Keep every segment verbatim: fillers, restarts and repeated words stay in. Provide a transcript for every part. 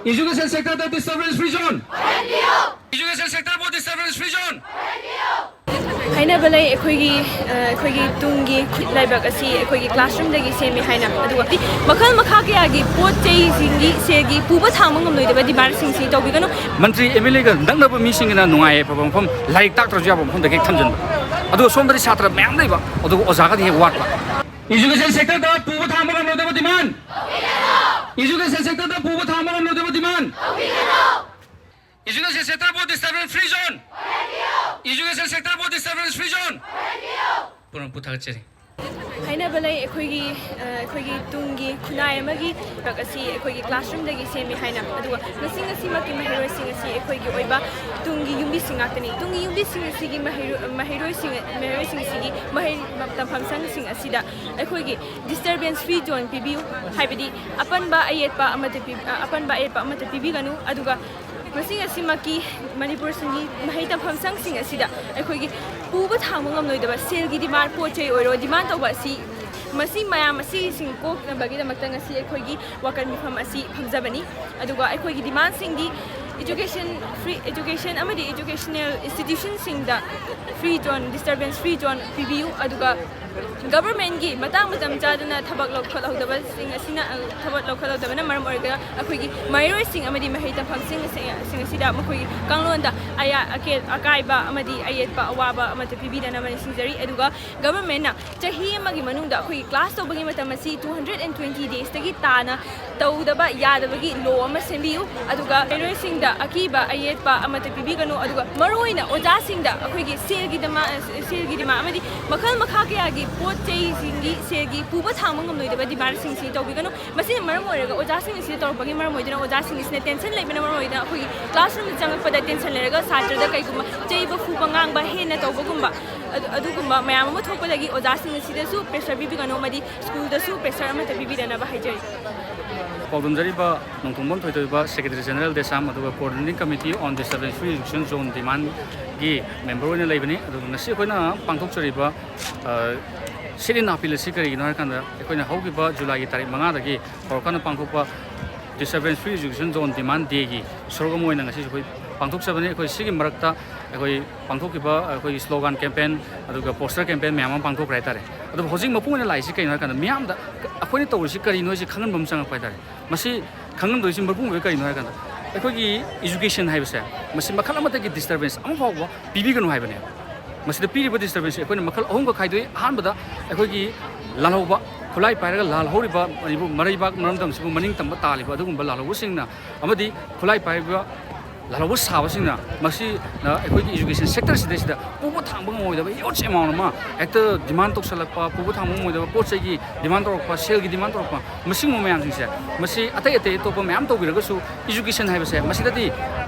Education sector ꯗ disturbance free zone. Education sector ꯕꯨ disturbance free zone. ꯍꯥꯏꯅꯕ ꯂꯩ꯫ ꯑꯩꯈꯣꯏꯒꯤ ꯑ, ꯑꯩꯈꯣꯏꯒꯤ ꯇꯨꯡꯒꯤ ꯈꯨꯠ ꯂꯥꯏꯕꯛ ꯑꯁꯤ ꯑꯩꯈꯣꯏꯒꯤ classroom ꯗꯒꯤ ꯁꯦꯝꯃꯤ ꯍꯥꯏꯅ꯫ ꯑꯗꯨꯒ ꯃꯈꯜ ꯃꯈꯥ ꯀꯌꯥꯒꯤ ꯄꯣꯠ ꯆꯩꯁꯤꯡꯒꯤ ꯁꯦꯜꯒꯤ ꯄꯨꯕ ꯊꯥꯡꯕ ꯉꯝꯂꯣꯏꯗꯕ demand ꯁꯤꯡꯁꯤ ꯇꯧꯕꯤꯒꯅꯨ꯫ ꯃꯟꯇ꯭ꯔꯤ, ꯑꯦꯝ ꯑꯦꯜ ꯑꯦꯒ ꯅꯛꯅꯕ ꯃꯤꯁꯤꯡꯒꯤꯅ ꯅꯨꯡꯉꯥꯏ ꯌꯥꯏꯐꯕ ꯃꯐꯝ, ꯂꯥꯏꯔꯤꯛ ꯇꯥꯛꯇ꯭ꯔꯁꯨ ꯌꯥꯕ ꯃꯐꯝꯗ ꯍꯦꯛ ꯊꯝꯖꯤꯟꯕ꯫ ꯑꯗꯨꯒ ꯁꯣꯝꯗꯗꯤ ꯁꯥꯇ꯭ꯔ ꯃꯌꯥꯝ ꯂꯩꯕ, ꯑꯗꯨꯒ ꯑꯣꯖꯥꯒꯗꯤ ꯍꯦꯛ ꯋꯥꯠꯄ꯫ Education sector ꯗ ꯄꯨꯕ ꯊꯥꯡꯕ ꯉꯝꯂꯣꯏꯗꯕ demand. Education sector ꯗ ꯄꯨꯕ ꯊꯥꯡꯕ ꯉꯝꯂꯣꯏꯗꯕ demand. Education sector ꯕꯨ disturbance free zone. Education sector ꯕꯨ disturbance free zone. ꯄꯨꯔꯝ ꯄꯨꯊꯥꯒꯠꯆꯔꯤ꯫ ꯍꯥꯏꯅꯕ ꯂꯩ꯫ ꯑꯩꯈꯣꯏꯒꯤ ꯑ, ꯑꯩꯈꯣꯏꯒꯤ ꯇꯨꯡꯒꯤ ꯈꯨꯟꯅꯥꯏ ꯑꯃꯒꯤ ꯂꯥꯏꯕꯛ ꯑꯁꯤ ꯑꯩꯈꯣꯏꯒꯤ classroom ꯗꯒꯤ ꯁꯦꯝꯃꯤ ꯍꯥꯏꯅ꯫ ꯑꯗꯨꯒ ꯉꯁꯤ ꯉꯁꯤꯃꯛꯀꯤ ꯃꯍꯩꯔꯣꯏꯁꯤꯡ ꯑꯁꯤ ꯑꯩꯈꯣꯏꯒꯤ ꯑꯣꯏꯕ ꯇꯨꯡꯒꯤ ꯌꯨꯝꯕꯤꯁꯤꯡ ꯉꯥꯛꯇꯅꯤ꯫ ꯇꯨꯡꯒꯤ ꯌꯨꯝꯕꯤꯁꯤꯡ ꯑꯁꯤꯒꯤ ꯃꯍꯩꯔꯣ-, ꯃꯍꯩꯔꯣꯏꯁꯤꯡ ꯃꯍꯩꯔꯣꯏꯁꯤꯡ ꯑꯁꯤꯒꯤ ꯃꯍꯩ ꯇꯝꯐꯝ ꯁꯪꯁꯤꯡ ꯑꯁꯤꯗ ꯑꯩꯈꯣꯏꯒꯤ disturbance free zone ꯄꯤꯕꯤꯌꯨ꯫ ꯍꯥꯏꯕꯗꯤ ꯑꯄꯟꯕ ꯑꯌꯦꯠꯄ ꯑꯃꯠꯇ ꯄꯤ-, ꯑ, ꯑꯄꯟꯕ ꯑꯌꯦꯠꯄ ꯑꯃꯠꯇ ꯄꯤꯕꯤꯒꯅꯨ꯫ ꯑꯗꯨꯒ ꯃꯁꯤ ꯉꯁꯤꯃꯛꯀꯤ ꯃꯅꯤꯄꯨꯔ ꯁꯤꯡꯒꯤ ꯃꯍꯩ ꯇꯝꯐꯝ ꯁꯪꯁꯤꯡ ꯑꯁꯤꯗ ꯑꯩꯈꯣꯏꯒꯤ ꯄꯨꯕ ꯊꯥꯡꯕ ꯉꯝꯂꯣꯏꯗꯕ ꯁꯦꯜꯒꯤ demand, ꯄꯣꯠ ꯆꯩ ꯑꯣꯏꯔꯣ, demand ꯇꯧꯕ ꯑꯁꯤ ꯃꯁꯤ ꯃꯌꯥꯝ ꯑꯁꯤꯁꯤꯡ ꯀꯣꯛꯅꯕꯒꯤꯗꯃꯛꯇ ꯉꯁꯤ ꯑꯩꯈꯣꯏꯒꯤ ꯋꯥꯀꯠ ꯃꯤꯐꯝ ꯑꯁꯤ ꯐꯝꯖꯕꯅꯤ꯫ ꯑꯗꯨꯒ ꯑꯩꯈꯣꯏꯒꯤ demand ꯁꯤꯡꯗꯤ education, free education ꯑꯃꯗꯤ educational institution ꯁꯤꯡꯗ free zone, disturbance free zone ꯄꯤꯕꯤꯌꯨ꯫ ꯑꯗꯨꯒ government ꯀꯤ ꯃꯇꯥꯡ ꯃꯇꯝ ꯆꯥꯗꯅ ꯊꯕꯛ ꯂꯧꯈꯠꯍꯧꯗꯕꯁꯤꯡ ꯑꯁꯤꯅ, ꯑ, ꯊꯕꯛ ꯂꯧꯈꯠꯍꯧꯗꯕꯅ ꯃꯔꯝ ꯑꯣꯏꯔꯒ ꯑꯩꯈꯣꯏꯒꯤ ꯃꯍꯩꯔꯣꯏꯁꯤꯡ ꯑꯃꯗꯤ ꯃꯍꯩ ꯇꯝꯐꯝꯁꯤꯡ ꯑꯁꯤ-, ꯁꯤꯡ ꯑꯁꯤꯗ ꯃꯈꯣꯏꯒꯤ ꯀꯥꯡꯂꯣꯟꯗ ꯑꯌꯥ-, ꯑꯀꯦ-, ꯑꯀꯥꯏꯕ ꯑꯃꯗꯤ ꯑꯌꯦꯠꯄ ꯑꯋꯥꯕ ꯑꯃꯠꯇ ꯄꯤꯕꯤꯗꯅꯕ ꯅꯤꯡꯁꯤꯡꯖꯔꯤ꯫ ꯑꯗꯨꯒ government ꯅ ꯆꯍꯤ ꯑꯃꯒꯤ ꯃꯅꯨꯡꯗ ꯑꯩꯈꯣꯏꯒꯤ class ꯇꯧꯕꯒꯤ ꯃꯇꯝ ꯑꯁꯤ two hundred and twenty days ꯇꯒꯤ ꯇꯥꯅ ꯇꯧꯗꯕ ꯌꯥꯗꯕꯒꯤ law ꯑꯃ ꯁꯦꯝꯕꯤꯌꯨ꯫ ꯑꯗꯨꯒ ꯃꯍꯩꯔꯣꯏꯁꯤꯡꯗ ꯑꯀꯤꯕ ꯑꯌꯦꯠꯄ ꯑꯃꯠꯇ ꯄꯤꯕꯤꯒꯅꯨ꯫ ꯑꯗꯨꯒ ꯃꯔꯨꯑꯣꯏꯅ ꯑꯣꯖꯥꯁꯤꯡꯗ ꯑꯩꯈꯣꯏꯒꯤ ꯁꯦꯜꯒꯤ demand, ꯁꯦꯜꯒꯤ demand ꯑꯃꯗꯤ ꯃꯈꯜ ꯃꯈꯥ ꯀꯌꯥꯒꯤ ꯄꯣꯠ ꯆꯩꯁꯤꯡꯒꯤ ꯁꯦꯜꯒꯤ ꯄꯨꯕ ꯊꯥꯡꯕ ꯉꯝꯂꯣꯏꯗꯕ demand ꯁꯤꯡꯁꯤ ꯇꯧꯕꯤꯒꯅꯨ꯫ ꯃꯁꯤꯅ ꯃꯔꯝ ꯑꯣꯏꯔꯒ ꯑꯣꯖꯥꯁꯤꯡ ꯑꯁꯤꯗ ꯇꯧꯔꯛꯄꯒꯤ ꯃꯔꯝ ꯑꯣꯏꯗꯨꯅ ꯑꯣꯖꯥꯁꯤꯡ ꯑꯁꯤꯅ tension ꯂꯩꯕꯅ ꯃꯔꯝ ꯑꯣꯏꯗꯨꯅ ꯑꯩꯈꯣꯏꯒꯤ classroom ꯗ ꯆꯪꯂꯛꯄꯗ tension ꯂꯩꯔꯒ ꯁꯥꯇ꯭ꯔꯗ ꯀꯩꯒꯨꯝꯕ ꯆꯩꯕ ꯐꯨꯕ ꯉꯥꯡꯕ ꯍꯦꯟꯅ ꯇꯧꯕꯒꯨꯝꯕ ꯑꯗꯨ-, ꯑꯗꯨꯒꯨꯝꯕ ꯃꯌꯥꯝ ꯑꯃ ꯊꯣꯛꯄꯗꯒꯤ ꯑꯣꯖꯥꯁꯤꯡ ꯑꯁꯤꯗꯁꯨ pressure ꯄꯤꯕꯤꯒꯅꯨ ꯑꯃꯗꯤ school ꯗꯁꯨ pressure ꯑꯃꯠꯇ ꯄꯤꯕꯤꯗꯅꯕ ꯍꯥꯏꯖꯔꯤ꯫ ꯄꯥꯎꯗꯝꯖꯔꯤꯕ ꯅꯣꯡꯊꯣꯡꯕꯝ ꯊꯣꯏꯊꯣꯏꯕ, Secretary General DESAM, ꯑꯗꯨꯒ Coordinating Committee on Disturbance Free Education Zone demand ꯒꯤ member ꯑꯣꯏꯅ ꯂꯩꯕꯅꯤ꯫ ꯑꯗꯨꯒ ꯉꯁꯤ ꯑꯩꯈꯣꯏꯅ ꯄꯥꯡꯊꯣꯛꯆꯔꯤꯕ, ꯑ, sit-in appeal ꯑꯁꯤ ꯀꯔꯤꯒꯤꯅꯣ ꯍꯥꯏꯔꯀꯥꯟꯗ, ꯑꯩꯈꯣꯏꯅ ꯍꯧꯈꯤꯕ ꯖꯨꯂꯥꯏꯒꯤ ꯇꯥꯔꯤꯛ ꯃꯉꯥꯗꯒꯤ ꯍꯧꯔꯀꯥꯟꯗ ꯄꯥꯡꯊꯣꯛꯄ Disturbance Free Education Zone Demand Dayꯒꯤ ꯁꯔꯨꯛ ꯑꯃ ꯑꯣꯏꯅ ꯉꯁꯤꯁꯨ ꯑꯩꯈꯣꯏ ꯄꯥꯡꯊꯣꯛꯆꯕꯅꯤ꯫ ꯑꯩꯈꯣꯏ ꯁꯤꯒꯤ ꯃꯔꯛꯇ ꯑꯩꯈꯣꯏ ꯄꯥꯡꯊꯣꯛꯈꯤꯕ ꯑꯩꯈꯣꯏꯒꯤ slogan campaign, ꯑꯗꯨꯒ poster campaign ꯃꯌꯥꯝ ꯑꯃ ꯄꯥꯡꯊꯣꯛꯈ꯭ꯔꯦ ꯍꯥꯏꯇꯥꯔꯦ꯫ ꯑꯗꯨꯕꯨ ꯍꯧꯖꯤꯛ ꯃꯄꯨꯡ ꯑꯣꯏꯅ ꯂꯥꯛꯏꯁꯤ ꯀꯩꯅꯣ ꯍꯥꯏ ꯀꯥꯟꯗ, ꯃꯤꯌꯥꯝꯗ ꯑꯩꯈꯣꯏꯅ ꯇꯧꯔꯤꯁꯤ ꯀꯔꯤꯅꯣ ꯍꯥꯏꯁꯤ ꯈꯪꯍꯟꯕ ꯑꯃ ꯆꯪꯉꯛꯄ ꯍꯥꯏꯇꯥꯔꯦ꯫ ꯃꯁꯤ ꯈꯪꯍꯟꯗꯣꯏꯁꯤ ꯃꯔꯨ ꯑꯣꯏꯕ ꯀꯔꯤꯅꯣ ꯍꯥꯏ ꯀꯥꯟꯗ, ꯑꯩꯈꯣꯏꯒꯤ education ꯍꯥꯏꯕꯁꯦ ꯃꯁꯤ ꯃꯈꯜ ꯑꯃꯠꯇꯒꯤ disturbance ꯑꯃ ꯐꯥꯎꯕ ꯄꯤꯕꯤꯒꯅꯨ ꯍꯥꯏꯕꯅꯦꯕ꯫ ꯃꯁꯤꯗ ꯄꯤꯔꯤꯕ disturbance ꯑꯩꯈꯣꯏꯅ ꯃꯈꯜ ꯑꯍꯨꯝꯒ ꯈꯥꯏꯗꯣꯛꯏ꯫ ꯑꯍꯥꯟꯕꯗ ꯑꯩꯈꯣꯏꯒꯤ ꯂꯥꯜꯍꯧꯕ, ꯈꯨꯠꯂꯥꯏ ꯄꯥꯏꯔꯒ ꯂꯥꯜꯍꯧꯔꯤꯕ ꯃꯅꯤꯄꯨꯔ ꯃꯔꯩꯕꯥꯛ ꯃꯔꯝꯗꯝꯁꯤꯕꯨ ꯃꯅꯤꯡ ꯇꯝꯕ ꯇꯥꯜꯂꯤꯕ ꯑꯗꯨꯒꯨꯝꯕ ꯂꯥꯜꯍꯧꯕꯁꯤꯡꯅ, ꯑꯃꯗꯤ ꯈꯨꯠꯂꯥꯏ ꯄꯥꯏꯔꯤꯕ ꯂꯥꯜꯍꯧꯕ ꯁꯥꯕꯁꯤꯡꯅ ꯃꯁꯤꯅ ꯑꯩꯈꯣꯏꯒꯤ education sector ꯁꯤꯗꯩꯁꯤꯗ ꯄꯨꯕ ꯊꯥꯡꯕ ꯉꯝꯃꯣꯏꯗꯕ huge amount ꯑꯃ ꯍꯦꯛꯇ demand ꯇꯧꯁꯜꯂꯛꯄ, ꯄꯨꯕ ꯊꯥꯡꯕ ꯉꯝꯃꯣꯏꯗꯕ ꯄꯣꯠ ꯆꯩꯒꯤ demand ꯇꯧꯔꯛꯄ, ꯁꯦꯜꯒꯤ demand ꯇꯧꯔꯛꯄ, ꯃꯁꯤꯒꯨꯝꯕ ꯃꯌꯥꯝꯁꯤꯡꯁꯦ, ꯃꯁꯤ ꯑꯇꯩ ꯑꯇꯩ ꯑꯇꯣꯞꯄ ꯃꯌꯥꯝ ꯇꯧꯕꯤꯔꯒꯁꯨ education ꯍꯥꯏꯕꯁꯦ ꯃꯁꯤꯗꯗꯤ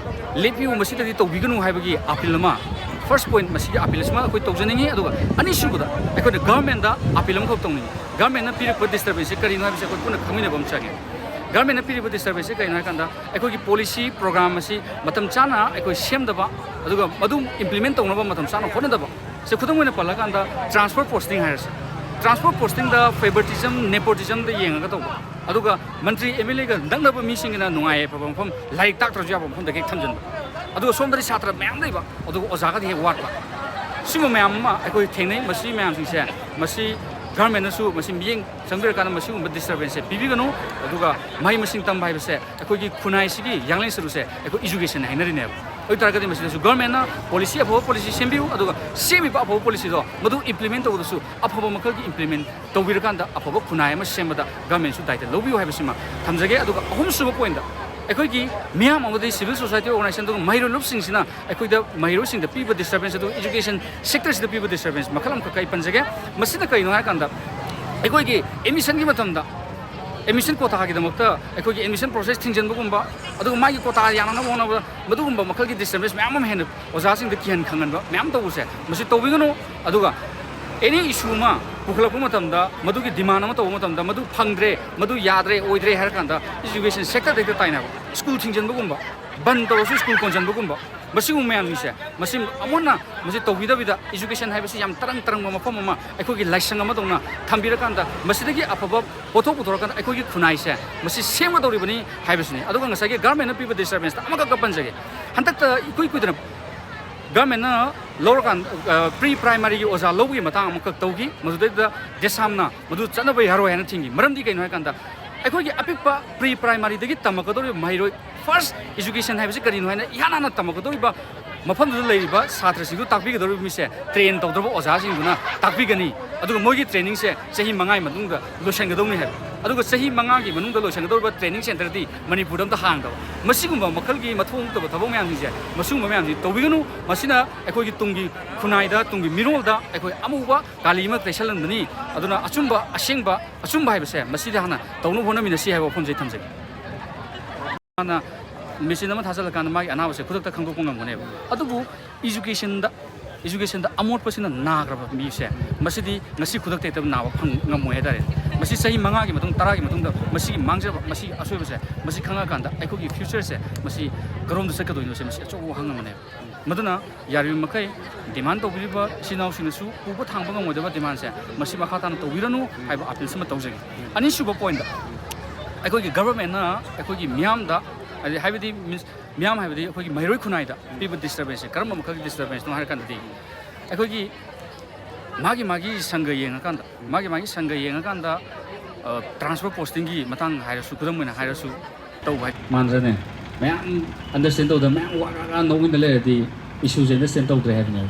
ꯂꯦꯞꯄꯤꯌꯨ, ꯃꯁꯤꯗꯗꯤ ꯇꯧꯕꯤꯒꯅꯨ ꯍꯥꯏꯕꯒꯤ appeal ꯑꯃ, first point, ꯃꯁꯤꯒꯤ appeal ꯑꯁꯤꯃ ꯑꯩꯈꯣꯏ ꯇꯧꯖꯅꯤꯡꯉꯤ꯫ ꯑꯗꯨꯒ ꯑꯅꯤꯁꯨꯕꯗ ꯑꯩꯈꯣꯏꯅ government ꯗ appeal ꯑꯃꯈꯛ ꯇꯧꯅꯤꯡꯉꯤ꯫ Government ꯅ ꯄꯤꯔꯛꯄ disturbance ꯁꯦ ꯀꯔꯤꯅꯣ ꯍꯥꯏꯕꯁꯦ ꯑꯩꯈꯣꯏ ꯄꯨꯟꯅ ꯈꯪꯃꯤꯟꯅꯕ ꯑꯃ ꯆꯪꯉꯦ꯫ Government ꯅ ꯄꯤꯔꯤꯕ disturbance ꯁꯦ ꯀꯔꯤꯅꯣ ꯍꯥꯏ ꯀꯥꯟꯗ, ꯑꯩꯈꯣꯏꯒꯤ policy program ꯑꯁꯤ ꯃꯇꯝ ꯆꯥꯅ ꯑꯩꯈꯣꯏ ꯁꯦꯝꯗꯕ, ꯑꯗꯨꯒ ꯃꯗꯨ implement ꯇꯧꯅꯕ ꯃꯇꯝ ꯆꯥꯅ ꯍꯣꯠꯅꯗꯕ꯫ ꯁꯦ, ꯈꯨꯗꯝ ꯑꯣꯏꯅ ꯄꯜꯂꯀꯥꯟꯗ transfer posting ꯍꯥꯏꯔꯁꯦ꯫ Transfer posting ꯗ favoritism, nepotism ꯗ ꯌꯦꯡꯉꯒ ꯇꯧꯕ꯫ ꯑꯗꯨꯒ ꯃꯟꯇ꯭ꯔꯤ, M L A ꯒ ꯅꯛꯅꯕ ꯃꯤꯁꯤꯡꯒꯤꯅ ꯅꯨꯡꯉꯥꯏ ꯌꯥꯏꯐꯕ ꯃꯐꯝ, ꯂꯥꯏꯔꯤꯛ ꯇꯥꯛꯇ꯭ꯔꯁꯨ ꯌꯥꯕ ꯃꯐꯝꯗ ꯍꯦꯛ ꯊꯝꯖꯤꯟꯕ꯫ ꯑꯗꯨꯒ ꯁꯣꯝꯗꯗꯤ ꯁꯥꯇ꯭ꯔ ꯃꯌꯥꯝ ꯂꯩꯕ, ꯑꯗꯨꯒ ꯑꯣꯖꯥꯒꯗꯤ ꯍꯦꯛ ꯋꯥꯠꯄ꯫ ꯁꯤꯒꯨꯝꯕ ꯃꯌꯥꯝ ꯑꯃ ꯑꯩꯈꯣꯏ ꯊꯦꯡꯅꯩ꯫ ꯃꯁꯤ ꯃꯌꯥꯝꯁꯤꯡꯁꯦ, ꯃꯁꯤ government ꯅꯁꯨ ꯃꯁꯤ ꯃꯤꯠꯌꯦꯡ ꯆꯪꯕꯤꯔꯀꯥꯟꯗ ꯃꯁꯤꯒꯨꯝꯕ disturbance ꯁꯦ ꯄꯤꯕꯤꯒꯅꯨ꯫ ꯑꯗꯨꯒ ꯃꯍꯩ ꯃꯁꯤꯡ ꯇꯝꯕ ꯍꯥꯏꯕꯁꯦ ꯑꯩꯈꯣꯏꯒꯤ ꯈꯨꯟꯅꯥꯏꯁꯤꯒꯤ ꯌꯥꯡꯂꯦꯟ ꯁꯔꯨꯁꯦ ꯑꯩꯈꯣꯏ education ꯍꯥꯏꯅꯔꯤꯅꯦꯕ꯫ ꯑꯗꯨ ꯑꯣꯏ ꯇꯥꯔꯒꯗꯤ ꯃꯁꯤꯗꯁꯨ government ꯅ policy, ꯑꯐꯕ policy ꯁꯦꯝꯕꯤꯌꯨ, ꯑꯗꯨꯒ ꯁꯦꯝꯃꯤꯕ ꯑꯐꯕ policy ꯗꯣ ꯃꯗꯨ implement ꯇꯧꯕꯗꯁꯨ ꯑꯐꯕ ꯃꯈꯜꯒꯤ implement ꯇꯧꯕꯤꯔꯀꯥꯟꯗ ꯑꯐꯕ ꯈꯨꯟꯅꯥꯏ ꯑꯃ ꯁꯦꯝꯕꯗ government ꯁꯨ ꯗꯥꯏꯇ ꯂꯧꯕꯤꯌꯨ ꯍꯥꯏꯕꯁꯤꯃ ꯊꯝꯖꯒꯦ꯫ ꯑꯗꯨꯒ ꯑꯍꯨꯝꯁꯨꯕ point ꯗ, ꯑꯩꯈꯣꯏꯒꯤ ꯃꯤꯌꯥꯝ ꯑꯃꯗꯤ civil society organization ꯑꯗꯨꯒ ꯃꯍꯩꯔꯣꯏ ꯂꯨꯞꯁꯤꯡꯁꯤꯅ ꯑꯩꯈꯣꯏꯗ, ꯃꯍꯩꯔꯣꯏꯁꯤꯡꯗ ꯄꯤꯕ disturbance, ꯑꯗꯨꯒ education sector ꯁꯤꯗ ꯄꯤꯕ disturbance ꯃꯈꯜ ꯑꯃꯈꯛ ꯑꯩ ꯄꯟꯖꯒꯦ꯫ ꯃꯁꯤꯅ ꯀꯔꯤꯅꯣ ꯍꯥꯏꯔꯀꯥꯟꯗ, ꯑꯩꯈꯣꯏꯒꯤ admission ꯒꯤ ꯃꯇꯝꯗ admission quota ꯒꯤꯗꯃꯛꯇ ꯑꯩꯈꯣꯏꯒꯤ admission process ꯊꯤꯡꯖꯤꯟꯕꯒꯨꯝꯕ, ꯑꯗꯨꯒ ꯃꯥꯒꯤ quota ꯌꯥꯅꯅꯕ ꯍꯣꯠꯅꯕꯗ ꯃꯗꯨꯒꯨꯝꯕ ꯃꯈꯜꯒꯤ disturbance ꯃꯌꯥꯝ ꯑꯃ ꯍꯦꯟꯅ ꯑꯣꯖꯥꯁꯤꯡꯗ ꯀꯤꯍꯟ ꯈꯪꯍꯟꯕ ꯃꯌꯥꯝ ꯇꯧꯕꯁꯦ, ꯃꯁꯤ ꯇꯧꯕꯤꯒꯅꯨ꯫ ꯑꯗꯨꯒ any issue ꯑꯃ ꯄꯨꯈꯠꯂꯛꯄ ꯃꯇꯝꯗ, ꯃꯗꯨꯒꯤ demand ꯑꯃ ꯇꯧꯕ ꯃꯇꯝꯗ, ꯃꯗꯨ ꯐꯪꯗ꯭ꯔꯦ, ꯃꯗꯨ ꯌꯥꯗ꯭ꯔꯦ, ꯑꯣꯏꯗ꯭ꯔꯦ ꯍꯥꯏꯔ ꯀꯥꯟꯗ education sectorꯗ ꯍꯦꯛꯇ ꯇꯥꯏꯅꯕ, ꯁ꯭ꯀꯨꯜ ꯊꯤꯡꯖꯤꯟꯕꯒꯨꯝꯕ, ꯕꯟ ꯇꯧꯔꯁꯨ ꯁ꯭ꯀꯨꯜ ꯀꯣꯟꯁꯤꯟꯕꯒꯨꯝꯕ, ꯃꯁꯤꯒꯨꯝꯕ ꯃꯌꯥꯝꯁꯤꯡꯁꯦ, ꯃꯁꯤ ꯑꯃꯨꯟꯅ ꯃꯁꯤ ꯇꯧꯕꯤꯗꯕꯤꯗ, education ꯍꯥꯏꯕꯁꯤ ꯌꯥꯝ ꯇꯔꯪ ꯇꯔꯪꯕ ꯃꯐꯝ ꯑꯃ, ꯑꯩꯈꯣꯏꯒꯤ ꯂꯥꯏꯁꯪ ꯑꯃꯗꯧꯅ ꯊꯝꯕꯤꯔꯀꯥꯟꯗ, ꯃꯁꯤꯗꯒꯤ ꯑꯐꯕ ꯄꯣꯠꯊꯣꯛ ꯄꯨꯊꯣꯔꯛꯀꯥꯟꯗ ꯑꯩꯈꯣꯏꯒꯤ ꯈꯨꯟꯅꯥꯏꯁꯦ ꯃꯁꯤ ꯁꯦꯝꯒꯗꯧꯔꯤꯕꯅꯤ ꯍꯥꯏꯕꯁꯤꯅꯤ꯫ ꯑꯗꯨꯒ ꯉꯁꯥꯏꯒꯤ governmentꯅ ꯄꯤꯕ disturbanceꯇ ꯑꯃꯈꯛꯀ ꯄꯟꯖꯒꯦ꯫ ꯍꯟꯗꯛꯇ ꯏꯀꯨꯏ ꯀꯨꯏꯗꯅ governmentꯅ ꯂꯧꯔꯀꯥꯟꯗ, ꯑ, pre primaryꯒꯤ ꯑꯣꯖꯥ ꯂꯧꯕꯒꯤ ꯃꯇꯥꯡ ꯑꯃꯈꯛ ꯇꯧꯈꯤ꯫ ꯃꯗꯨꯗꯩꯗ ꯗꯦꯁꯥꯝꯅ ꯃꯗꯨ ꯆꯠꯅꯕ ꯌꯥꯔꯣꯏ ꯍꯥꯏꯅ ꯊꯤꯡꯈꯤ꯫ ꯃꯔꯝꯗꯤ ꯀꯩꯅꯣ ꯍꯥꯏꯀꯥꯟꯗ, ꯑꯩꯈꯣꯏꯒꯤ ꯑꯄꯤꯛꯄ pre primaryꯗꯒꯤ ꯇꯝꯃꯛꯀꯗꯧꯔꯤꯕ ꯃꯍꯩꯔꯣꯏ, first education ꯍꯥꯏꯕꯁꯤ ꯀꯔꯤꯅꯣ ꯍꯥꯏꯅ ꯏꯍꯥꯟ ꯍꯥꯟꯅ ꯇꯝꯃꯛꯀꯗꯧꯔꯤꯕ ꯃꯐꯝꯗꯨꯗ ꯂꯩꯔꯤꯕ ꯁꯥꯇ꯭ꯔꯁꯤꯡꯗꯨ ꯇꯥꯛꯄꯤꯒꯗꯧꯔꯤꯕ ꯃꯤꯁꯦ train ꯇꯧꯗ꯭ꯔꯕ ꯑꯣꯖꯥꯁꯤꯡꯗꯨꯅ ꯇꯥꯛꯄꯤꯒꯅꯤ꯫ ꯑꯗꯨꯒ ꯃꯣꯏꯒꯤ trainingꯁꯦ ꯆꯍꯤ ꯃꯉꯥꯒꯤ ꯃꯇꯨꯡꯗ ꯂꯣꯏꯁꯤꯟꯒꯗꯧꯅꯤ ꯍꯥꯏꯕ꯫ ꯑꯗꯨꯒ ꯆꯍꯤ ꯃꯉꯥꯒꯤ ꯃꯅꯨꯡꯗ ꯂꯣꯏꯁꯤꯟꯒꯗꯧꯔꯤꯕ training centreꯗꯤ ꯃꯅꯤꯄꯨꯔꯗ ꯑꯝꯇ ꯍꯥꯡꯗꯕ꯫ ꯃꯁꯤꯒꯨꯝꯕ ꯃꯈꯜꯒꯤ ꯃꯊꯣꯡ ꯍꯨꯛꯇꯕ ꯊꯕꯛ ꯃꯌꯥꯝꯁꯤꯡꯁꯦ, ꯃꯁꯤꯒꯨꯝꯕ ꯃꯌꯥꯝꯁꯤ ꯇꯧꯕꯤꯒꯅꯨ꯫ ꯃꯁꯤꯅ ꯑꯩꯈꯣꯏꯒꯤ ꯇꯨꯡꯒꯤ ꯈꯨꯟꯅꯥꯏꯗ, ꯇꯨꯡꯒꯤ ꯃꯤꯔꯣꯜꯗ ꯑꯩꯈꯣꯏ ꯑꯃꯨꯕ ꯀꯥꯂꯤ ꯑꯃ ꯇꯩꯁꯜꯍꯟꯕꯅꯤ꯫ ꯑꯗꯨꯅ ꯑꯆꯨꯝꯕ, ꯑꯁꯦꯡꯕ, ꯑꯆꯨꯝꯕ ꯍꯥꯏꯕꯁꯦ ꯃꯁꯤꯗ ꯍꯥꯟꯅ ꯇꯧꯅꯕ ꯍꯣꯠꯅꯃꯤꯟꯅꯁꯤ ꯍꯥꯏꯕ ꯋꯥꯐꯝꯁꯦ ꯑꯩ ꯊꯝꯖꯒꯦ꯫ ꯃꯥꯅ machine ꯑꯃ ꯊꯥꯖꯤꯜꯂꯀꯥꯟꯗ ꯃꯥꯒꯤ ꯑꯅꯥꯕꯁꯦ ꯈꯨꯗꯛꯇ ꯈꯪꯗꯣꯛꯄ ꯉꯝꯒꯅꯦꯕ꯫ ꯑꯗꯨꯕꯨ educationꯗ, educationꯗ ꯑꯃꯣꯠꯄꯁꯤꯅ ꯅꯥꯈ꯭ꯔꯕ ꯃꯤꯁꯦ, ꯃꯁꯤꯗꯤ ꯉꯁꯤ ꯈꯨꯗꯛꯇ ꯍꯦꯛꯇ ꯅꯥꯕ ꯐꯪ ꯉꯝꯃꯣꯏ ꯍꯥꯏꯇꯥꯔꯦ꯫ ꯃꯁꯤ ꯆꯍꯤ ꯃꯉꯥꯒꯤ ꯃꯇꯨꯡ, ꯇꯔꯥꯒꯤ ꯃꯇꯨꯡꯗ ꯃꯁꯤꯒꯤ ꯃꯥꯡꯖꯕ, ꯃꯁꯤꯒꯤ ꯑꯁꯣꯏꯕꯁꯦ, ꯃꯁꯤ ꯈꯪꯉꯀꯥꯟꯗ ꯑꯩꯈꯣꯏꯒꯤ futureꯁꯦ ꯃꯁꯤ ꯀꯔꯣꯝꯗ ꯆꯠꯀꯗꯣꯏꯅꯣꯁꯦ, ꯃꯁꯤ ꯑꯆꯧꯕ ꯋꯥꯍꯪ ꯑꯃꯅꯦꯕ꯫ ꯃꯗꯨꯅ ꯌꯥꯔꯤꯕ ꯃꯈꯩ demand ꯇꯧꯕꯤꯔꯤꯕ ꯏꯆꯤꯜ ꯏꯅꯥꯎꯁꯤꯡꯅꯁꯨ ꯄꯨꯕ ꯊꯥꯡꯕ ꯉꯝꯃꯣꯏꯗꯕ demandꯁꯦ, ꯃꯁꯤ ꯃꯈꯥ ꯇꯥꯅ ꯇꯧꯕꯤꯔꯅꯨ ꯍꯥꯏꯕ appealꯁꯤꯃ ꯇꯧꯖꯒꯦ꯫ ꯑꯅꯤꯁꯨꯕ pointꯇ, ꯑꯩꯈꯣꯏꯒꯤ governmentꯅ ꯑꯩꯈꯣꯏꯒꯤ ꯃꯤꯌꯥꯝꯗ, ꯍꯥꯏꯗꯤ, ꯍꯥꯏꯕꯗꯤ means ꯃꯤꯌꯥꯝ ꯍꯥꯏꯕꯗꯤ ꯑꯩꯈꯣꯏꯒꯤ ꯃꯍꯩꯔꯣꯏ ꯈꯨꯟꯅꯥꯏꯗ ꯄꯤꯕ disturbanceꯁꯦ ꯀꯔꯝꯕ ꯃꯈꯜꯒꯤ disturbanceꯅꯣ ꯍꯥꯏꯔ ꯀꯥꯟꯗꯗꯤ, ꯑꯩꯈꯣꯏꯒꯤ ꯃꯥꯒꯤ ꯃꯥꯒꯤ ꯁꯪꯒ ꯌꯦꯡꯉꯀꯥꯟꯗ, ꯃꯥꯒꯤ ꯃꯥꯒꯤ ꯁꯪꯒ ꯌꯦꯡꯉꯀꯥꯟꯗ, ꯑ, transfer postingꯒꯤ ꯃꯇꯥꯡ ꯍꯥꯏꯔꯁꯨ, ꯈꯨꯗꯝ ꯑꯣꯏꯅ ꯍꯥꯏꯔꯁꯨ, ꯇꯧꯕ ꯍꯥꯏ꯫ ꯃꯥꯟꯗ꯭ꯔꯅꯦ? ꯃꯌꯥꯝ understand ꯇꯧꯗ, ꯃꯌꯥꯝ ꯋꯥ ꯉꯥꯡ ꯉꯥꯡ ꯅꯣꯛꯃꯤꯟꯅ ꯂꯩꯔꯗꯤ issueꯁꯦ understand ꯇꯧꯗ꯭ꯔꯦ ꯍꯥꯏꯕꯅꯦꯕ꯫